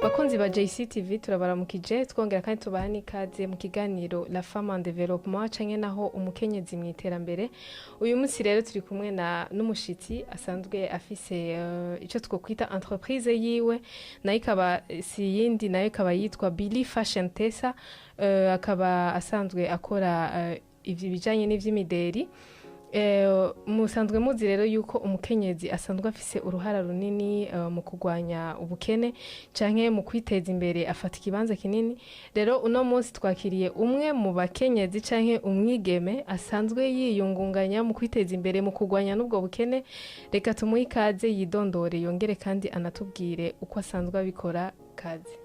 Bakunzi ba JCTV, turabaramukije, twongera kandi tubaha n'ikaze mu kiganiro La Femme en Développement, canke naho umukenyezi mu iterambere. Uyu munsi rero turi kumwe na n'umushitsi asanzwe afise ico twokwita entreprise yiwe, nayo ikaba si yindi, nayo ikaba yitwa Billy Fashion Tesa. Akaba asanzwe akora ivyo bijanye n'ivy'imideri. Musanzwe muzi rero yuko umukenyezi asanzwe afise uruhara runini mu kurwanya ubukene canke mu kwiteza imbere, afata ikibanza kinini. Rero uno munsi twakiriye umwe mu bakenyezi canke umwigeme asanzwe yiyungunganya mu kwiteza imbere, mu kurwanya n'ubwo bukene. Reka tumuhe ikaze, yidondore, yongere kandi anatubwire uko asanzwe abikora. Kaze.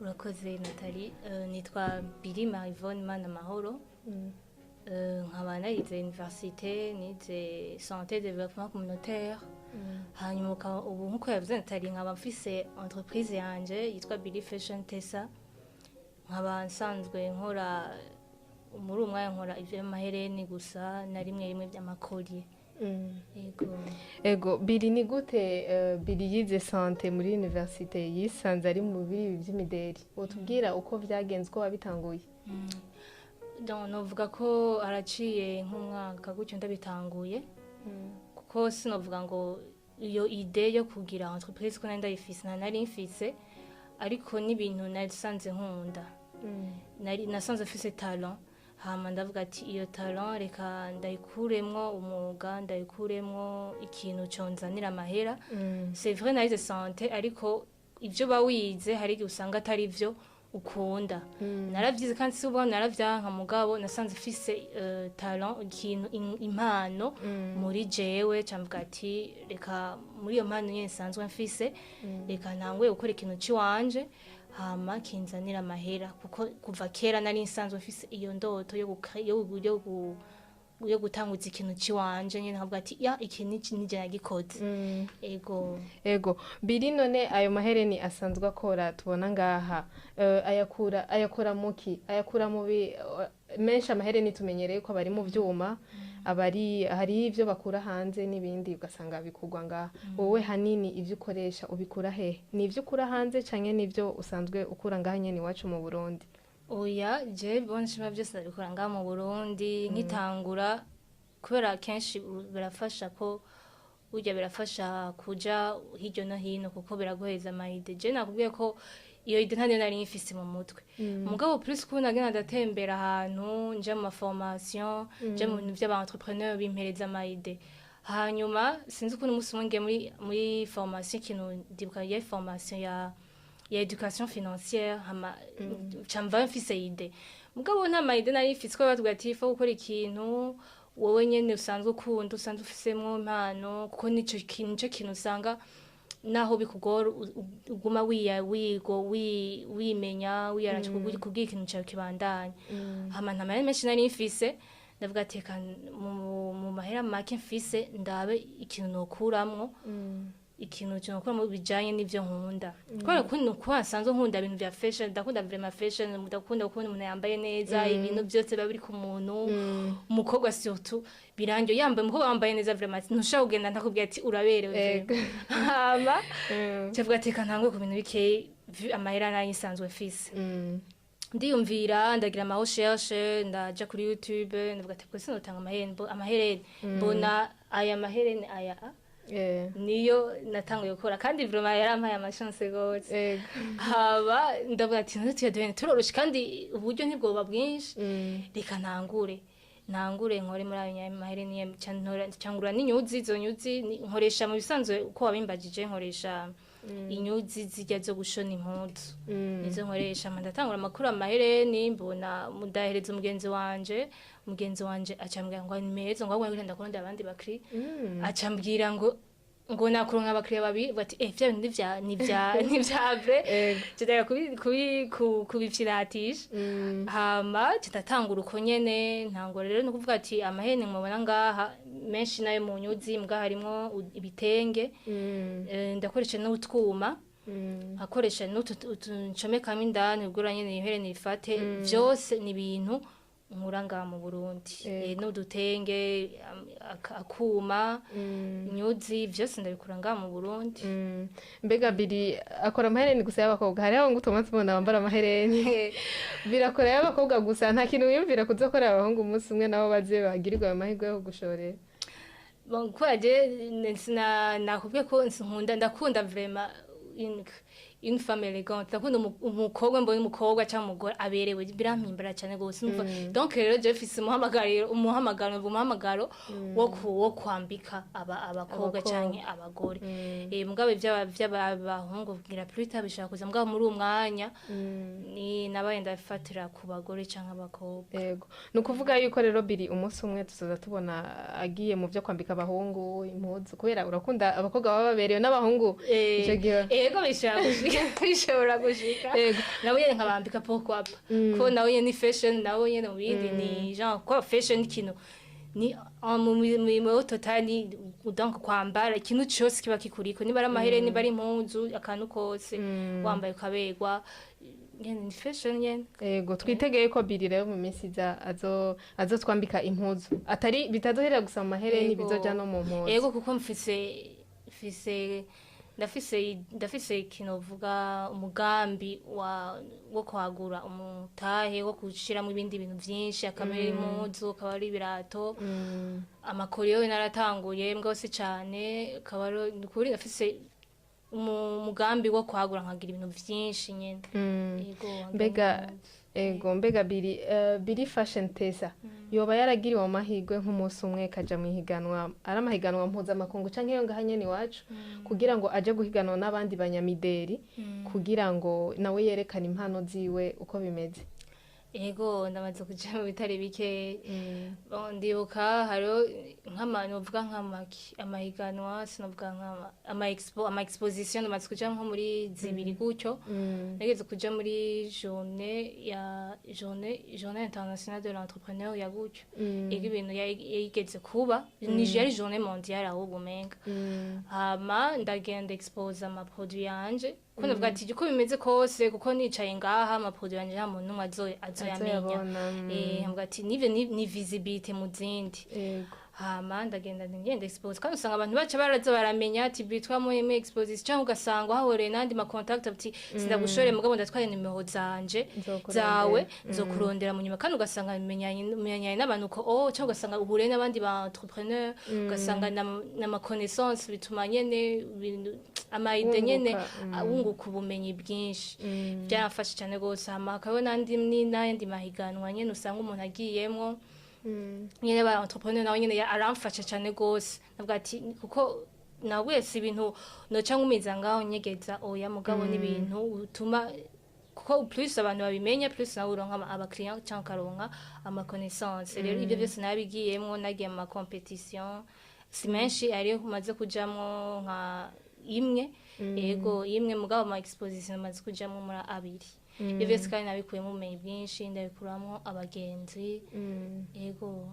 Urakoze, Nathalie. Nitwa Billy Marivonne Mana Mahoro. Nkaba narize université, nize santé développement communautaire. Hanyuma ubu, nkuko yavuze Nathalie, nkaba mfise entreprise yanje yitwa Billy Fashion Tesa. Nkaba nsanzwe nkora, muri uwo mwanya nkora ivy'amahereni gusa na rimwe rimwe vy'ama colliers. Yego. Ego Billy, ni gute Billy yize santé muri université yisanze ari mu biri vy'imideri? Wotubwira uko vyagenze, uko wabitanguye? Donc novuga ko haraciye nk'umwaka gutyo ndabitanguye, kuko sinovuga ngo iyo idée yo kugira entreprise ko nari ndayifise, nta nari mfise, ariko n'ibintu nasanze nkunda, nari nasanze mfise talent. Hama ndavuga ati iyo talent reka ndayikuremwo umwuga, ndayikuremwo ikintu conzanira amahera. C'est vrai, narize santé, ariko ivyo uba wize hari igihe usanga atari vyo ukunda. Naravyize kandi si ubwo naravyanka, mugabo nasanze mfise talent, ikintu impano muri jewe. Camvuga ati reka muri iyo mpano nyene nsanzwe mfise, reka ntanguye gukora ikintu ciwanje, hama kinzanira amahera, kuko kuva kera nari nsanzwe mfise iyo ndoto yo gutanguza ikintu ciwanje nyene, nkavuga ati ya iki nije nagikoze. Ego. Ego Billy, none ayo mahereni asanzwe akora tubona ngaha, ayakura muki? Ayakura mu bi menshi amahereni tumenyereye ko abari mu vyuma, abari hari ivyo bakura hanze n'ibindi ugasanga bikurwa ngaha. Wowe hanini ivyo ukoresha ubikura hehe? Ni ivyo ukura hanze canke n'ivyo usanzwe ukura ngaha nyene iwacu mu Burundi? Oya, je bonshima byose ndabikora ngaha mu Burundi. Nkitangura, kubera kenshi birafasha ko burya birafasha kuja hirya no hino, kuko biraguheza ama idées. Je nakubwiye ko iyo idée ntayo nari mfise mu mutwe, mugabo plus kubona nagenda ndatembera ahantu, nja mu ma formation, nja mu bintu vy'aba entrepreneur, bimpereza ama idées. Hanyuma sinzi ukuntu umunsi umwe ngiye muri formation, ikintu ndibuka ya formation ya éducation financière, hama camva mfise idée, mugabo nta ma idées nari mfise, ko batubwira ati faut gukora ikintu wowe nyene usanzwe ukunda, usanzwe ufisemwo impano, kuko nico kintu usanga naho bikugora uguma wiya wigo wimenya wiyaranje kugira ikintu cawe kibandanye. Hama nta mahera menshi nari mfise, ndavuga ati reka mu mahera make mfise ndabe ikintu nokuramwo, ikintu cyo bijanye n'ivyo nkunda, kubera ko nuko nsanzwe nkunda ibintu vya fashion. Ndakunda vraiment fashion, ndakunda kubona umuntu yambaye neza, ibintu byose biba biri ku muntu, umukobwa surtout birangiye yambaye, umukobwa wambaye neza vraiment ntushobora kugenda ntakubwira ati uraberewe vraiment. Hama cavuga ati reka ntangure ku bintu bikeyi vu amahera nayo nsanzwe mfise. Ndiyumvira, ndagira ama recherche, ndaja kuri YouTube, ndavuga ati kwese notanga amahereni, amahereni mbona aya mahereni aya niyo natanguye gukora, kandi vraiment yarampaye ama chance gose. Haba ndavuga ati none tuyaduhene turoroshe kandi uburyo ntibwoba bwinshi, reka ntangure nkore muri ayo mahereni, cyangura n'inyuzi. Izo nyuzi nkoresha mu bisanzwe, uko wabimbajije, nkoresha inyuzi zijya zo gushona impuzu, nizo nkoresha. Ndatangura amakuru amahereni, mbona mudahereza umugenzi wanje, mugenzi wanje acambwira ngo ni meza, ngo ahubwo ndakunda abandi bakiri, acambwira ngo nakuronka abakiriya babiri, bati vya bintu ni vya vrai. Kitaka kubifyinatisha. Hama kitatangura uko nyene ntangura. Rero nukuvuga ati amahene mubona ngaha menshi nayo mu nyuzi, mbwa harimwo ibitenge. Ndakoresha n'utwuma, akoresha n'utu ncomekamo indani ubwo nyene ihereni rifate. Vyose ni ibintu. nkura ngaha mu Burundi. Yego. N'udutenge, akuma, inyuzi, vyose ndabikura ngaha mu Burundi. Mbega Biri akora amahereni gusa y'abakobwa? Hariho ngo utuma tubona bambara amahereni, birakora y'abakobwa gusa, nta kintu wiyumvira kuzokorera abahungu umunsi umwe, nabo baze bagirirwe ayo mahirwe yo kugushorera? Bon, kubera je nakubwiye ko nkunda, ndakunda vraiment une femme élégante. Ndakunda umukobwa, mbonye umukobwa cyangwa umugore aberewe birampimbara cyane gose. Donc rero je mfise umuhamagaro wo kwambika abakobwa Abakobwa. canke abagore. Mugabo ivy'abahungu ngira plus tard bishaka kuza, mugabo muri uwo mwanya ni nabaye ndafatira ku bagore canke abakobwa. Yego, ni ukuvuga yuko rero Biri umunsi umwe tuzoza tubona agiye mu byo kwambika abahungu impuzu, kubera urakunda abakobwa baba baberewe n'abahungu ico gihe. Ego, bishobora gushika, bishobora gushika. Nabo nyene nkabambika, pourquoi pas, ko nawe nyene ni fashion, nawe nyene mu bindi ni genre ko fashion ikintu ni mu total, ni donc kwambara ikintu cyose kiba kikuriko, niba ari amahereni, niba ari impuzu, akantu kose wambaye ukaberwa, nyene ni fashion nyene. Yego, twitegeye ko Biri rero mu minsi iza azotwambika impuzu, atari bitazoherera gusa mu mahereni, bizoja no mu mpuzu. Ego, kuko mfise mfise ndafise ndafise ikintu vuga umugambi wo kwagura umutahe wo gushiramo ibindi bintu vyinshi, akaba ari impuzu, akaba ari ibirato, amakoriyo naratanguye mbwa si cane, akaba ari kuri ndafise umugambi wo kwagura nkagira ibintu vyinshi nyene. Ego. Mbega ego, mbega Biri, Biri Fashion Tesa yoba yaragiriwe amahirwe nk'umunsi umwe kaja mu ihiganwa, ari amahiganwa mpuzamakungu canke yo ngaha nyene iwacu, kugira ngo aje guhiganwa n'abandi banyamideri, kugira ngo nawe yerekane impano ziwe uko bimeze? Ego, ndamaze kuja mu bitari bike. Bon, ndibuka hariho nk'ama novuga nk'amaki amahiganwa, sinovuga nk'ama ama expo, ama exposition, ndamaze kuja nko muri zibiri gutyo. Nageze kuja muri journée ya journée internationale de l'entrepreneur ya gutyo. Ego, ibintu yigeze kuba ni yari journée mondiale ahubwo umenga. Hama ndagenda expose ama produit yanje, ko ndavuga ati uko bimeze kose, kuko nicaye ngaha ama produit yanje nta muntu n'umwe azoyamenya. Azoyabona. Nkavuga ati nivyo ni visibilité mu zindi. Hama ndagenda ngenda expose, kandi usanga abantu baca baraza baramenya ati bitwa muri exposition, cyangwa ugasanga wahoreye n'andi ma contact ati sindagushore mugabo ndatwaye nimero zanje Nzokurondera. zawe, nzokurondera mu nyuma, kandi ugasanga menyanye n'abantu ko oh, cyangwa ugasanga uhure n'abandi ba entrepreneur, ugasanga n'ama connaissance bituma nyene ama idées nyene. Wunguka. Wunguka ubumenyi bwinshi. Byaramfashe cyane gose. Hama hakabaho n'ayandi mahiganwa nyene usanga umuntu agiyemwo nyene ba entrepreneur, nawe nyene aramfasha cyane gose. Navuga ati kuko na wese ibintu noca nkumiza ngaho nyegeza, oya, mugabo n'ibintu utuma kuko plus abantu babimenya, plus nawe uronka abakiriya cyangwa ukaronka ama connaissance. Rero ibyo byose nabigiyemwo, nagiye mu ma competition si menshi, ariyo maze kujamwo nka imwe, ego imwe, mugabo ama exposition maze kujamwo muri abiri. Ibyo byose kandi nabikuyemo ubumenyi bwinshi, ndabikuramwo abagenzi. Ego.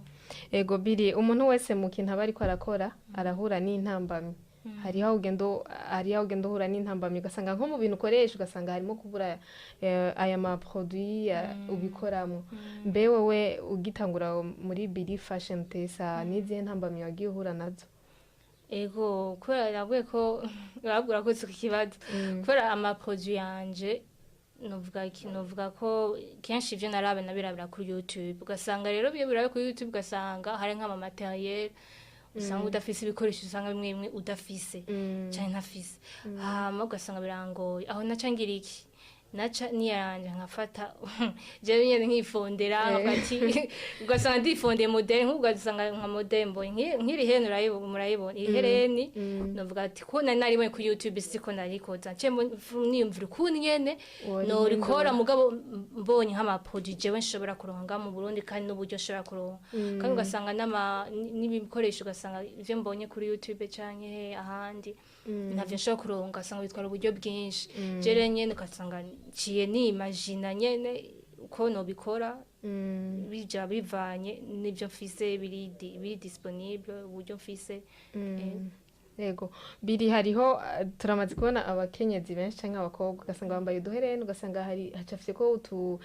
Ego Biri, umuntu wese mu kintu aba ariko arakora arahura n'intambamyi. Hariho aho ugenda uhura n'intambamyi, ugasanga nko mu bintu ukoresha, ugasanga harimo kubura aya ma produit ubikoramo. Mbe wewe ugitangura muri Biri Fashion Tesa, n'izihe ntambamyi wagiye uhura nazo? Ego, kubera navuye ko urabwira ko ku kibazo, kubera ama produit yanje novuga iki, novuga ko kenshi ivyo narabe nabirabira kuri YouTube, ugasanga rero iyo birabe kuri YouTube ugasanga hari nk'ama matériel usanga udafise, ibikoresho usanga bimwe bimwe udafise canke ntafise, hama ugasanga birangoye. Aho naca ngira iki? Naca niyaranje nkafata jewe nyene nkifondera, nkavuga ati ugasanga ndifondeye modèle, nk'ubu ugasanga nka modèle mbonye nk'iri hereni, murayibona iri hereni, novuga ati ko nari naribonye kuri YouTube, siko narikoza nce niyumvira ukuntu nyene norikora, mugabo mbonye nk'ama produit jewe nshobora kuronka mu Burundi kandi n'uburyo nshobora kuronka, kandi ugasanga n'ibikoresho, ugasanga ivyo mbonye kuri YouTube canke he ahandi ntavyo nshobora kuronka, ugasanga bitwara uburyo bwinshi. Je rero nyene ugasanga nciye nimagina nyene uko nobikora, bija bivanye n'ivyo mfise biri disponible, uburyo mfise. Yego, biri hariho turamaze kubona abakenyezi benshi canke abakobwa, ugasanga bambaye uduhereni, ugasanga hari hacafyeko utu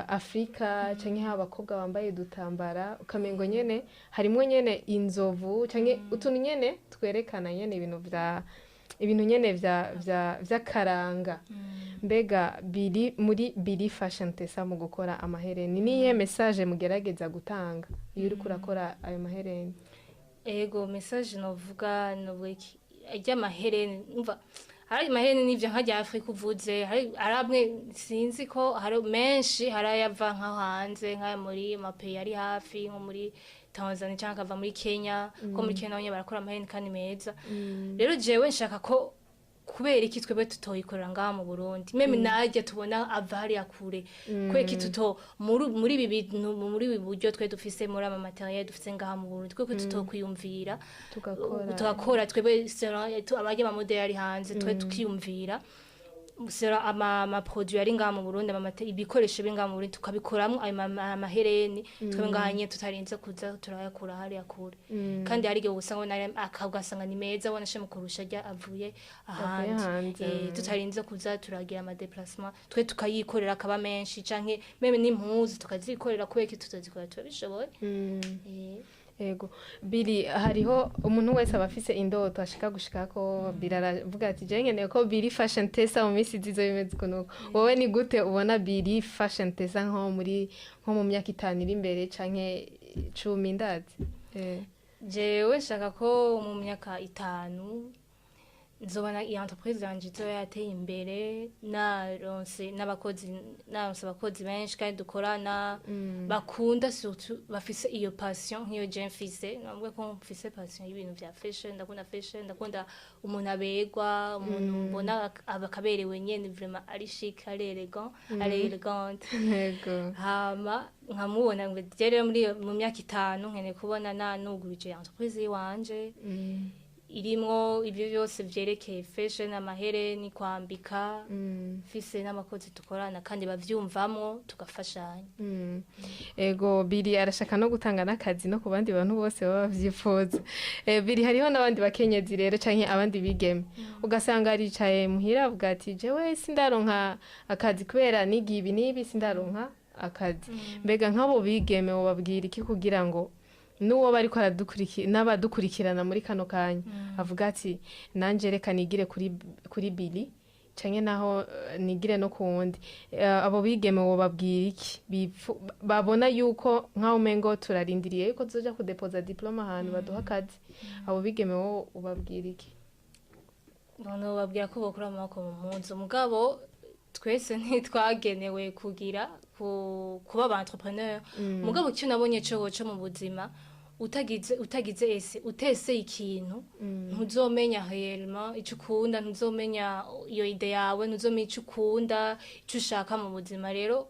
Afrika, canke abakobwa bambaye udutambara, ukamengo nyene harimwo nyene inzovu canke utuntu nyene twerekana nyene ibintu nyene vya vy'akaranga. Mbega biri muri Biri Fashion Tesa, mu gukora amahereni, niyihe message mugerageza gutanga iyo uriko urakora ayo mahereni? Ego, message novuga, novuga iki? Ry'amahereni, umva, hari amahereni n'ivyo nka rya Afrika uvuze, hari amwe, sinzi ko hari menshi, hari ayava nka hanze, nka muri ma pays ari hafi, nko muri Tanzania cyangwa akava muri Kenya, ko muri Kenya nabo nyene barakora amahereni kandi meza. Rero jewe nshaka ko, kubera iki twebwe tutoyikorera ngaha mu Burundi, même najye tubona ava hariya kure, kubera iki tuto muri ibi bintu, muri ibi buryo twe dufise, muri ama matériel dufise ngaha mu Burundi, twebwe tutokwiyumvira tugakora? Tugakora twebwe abajya ama modèles ari hanze, twe tukiyumvira selon ama produit ari ngaha mu Burundi, ibikoresho biri ngaha mu Burundi, tukabikoramwo ayo amahereni twebwe ngaha nyene, tutarinze kuza turayakura hariya kure. Kandi hari igihe usanga ugasanga ni meza, wanashima kurusha arya avuye ahandi. Hanze. Tutarinze kuza turagira ama déplacement, twe tukayikorera akaba menshi, canke même n'impuzu tukazikorera. Kubera iki tutazikora? Turabishoboye. Ego, Biri, hariho umuntu wese aba afise indoto ashika gushikako. Biri aravuga ati: "Je nkeneye ko Biri Fashion Tesa mu minsi izizo bimeze ukuntu." Wowe ni gute ubona Biri Fashion Tesa nko mu myaka 5 iri imbere canke 10, ndazi? Jewe nshaka ko mu myaka 5 nzobona iyi entreprise yanje izoba yateye imbere, naronse n'abakozi, naronse abakozi benshi kandi dukorana, bakunda, surtout bafise iyo passion nk'iyo je mfise. Navuga ko mfise passion y'ibintu vya fashion, ndakunda fashion, ndakunda umuntu aberwa, umuntu mbona aba akaberewe nyene, vraiment ari chic, ari élégant, ari élégante. Hama nkamubona ngo je rero mu myaka 5 nkeneye kubona nanuguruje entreprise yiwanje, irimwo ibyo byose vyerekeye fashion, amahereni, kwambika, mfise n'abakozi dukorana kandi bavyumvamwo, tugafashanya. Ego, Biri arashaka no gutanga n'akazi no ku bandi bantu bose baba bavyifuza. Biri, hariho n'abandi bakenyezi rero canke abandi bigeme, ugasanga aricaye muhira avuga ati: "Jewe sindaronka akazi kubera nigiye ibi n'ibi, sindaronka akazi." Mbega nk'abo bigeme wobabwira iki, kugira ngo n'uwo bariko aradukurikira n'abadukurikirana muri kano kanya avuga ati: "Nanje reka nigire kuri Biri, canke naho nigire no ku wundi"? Abo bigeme wobabwira iki babona yuko nk'aho umengo turarindiriye yuko tuzoja kudepoza diplôme ahantu baduha akazi? Abo bigeme wo ubabwira iki? None babwira ko bokura amaboko mu mpuzu. Mugabo twese ntitwagenewe kugira kuba aba entrepreneur. Mugabo icyo nabonye co mu buzima, utagize ese utese ikintu, ntuzomenya réellement icyo ukunda, ntuzomenya iyo idée yawe, ntuzomenya icyo ukunda, icyo ushaka mu buzima. Rero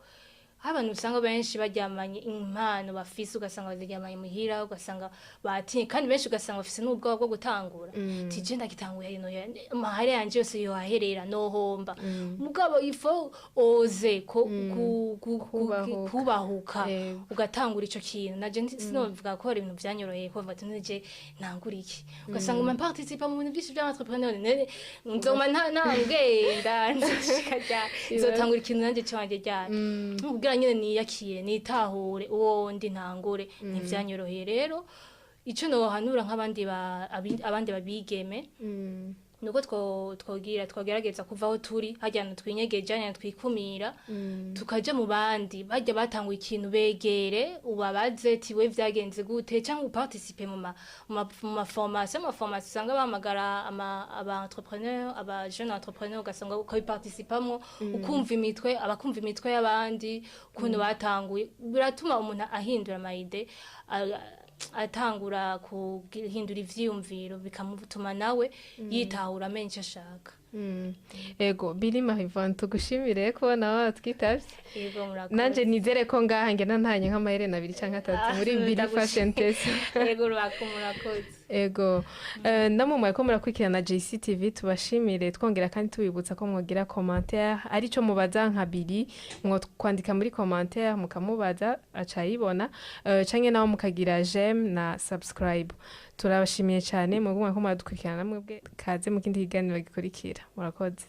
aho abantu usanga benshi baryamanye impano bafise, ugasanga baziryamanye muhira, ugasanga batinye, kandi benshi ugasanga bafise n'ubwoba bwo gutangura, tije ndagitanguye ino amahera yanje yose yohaherera, nohomba. Mugabo il faut oser Kubahuka. Kubahuka ugatangura ico kintu. Naje sinovuga ko hari ibintu vyanyoroheye ko bavuga ati: "Nje ntangura iki?" Ugasanga uma participa mu bintu byinshi by'entrepreneur, nzoma ntangenda nzoshika ryari, nzotangura ikintu nanje canje ryari, kugira nyene niyakire, nitahure uwo ndi, ntangure. Ntivyanyoroheye. Rero ico nohanura nk'abandi abandi babigeme nuko twogira twogerageza kuva aho turi, harya hantu twinyegeje, harya hantu twikumira, tukaja mu bandi barya batanguye ikintu, begere, ubabaze ti: "We vyagenze gute?" Cyangwa uparticipe mu ma formation, ama formation usanga bahamagara aba entrepreneur, aba jeune entrepreneur, ugasanga ukabiparticipamwo, ukumva imitwe, abakumva imitwe y'abandi ukuntu batanguye. Biratuma umuntu ahindura ama idées, atangura guhindura ivyiyumviro, bikamutuma nawe yitahura, amenya icyo ashaka. Ego, Biri Mahivon, tugushimire ko nawe watwitavye. Yego, murakoze. Nanje nizere ko ngaha ngenda ntanye nk'amaherena abiri canke atatu muri Biri Fashion Test. Yego, murakoze. Ego, namwe mwariko murakurikirana JCTV, tubashimire, twongera kandi tubibutsa ko mwogira commentaire, arico mubaza nka Biri, mwo kwandika muri commentaire mukamubaza, aca ayibona, canke naho mukagira j'aime na subscribe. Turabashimiye cyane mwebwe mwariko muradukurikirana, mwebwe kaze mu kindi kiganiro gikurikira. Murakoze.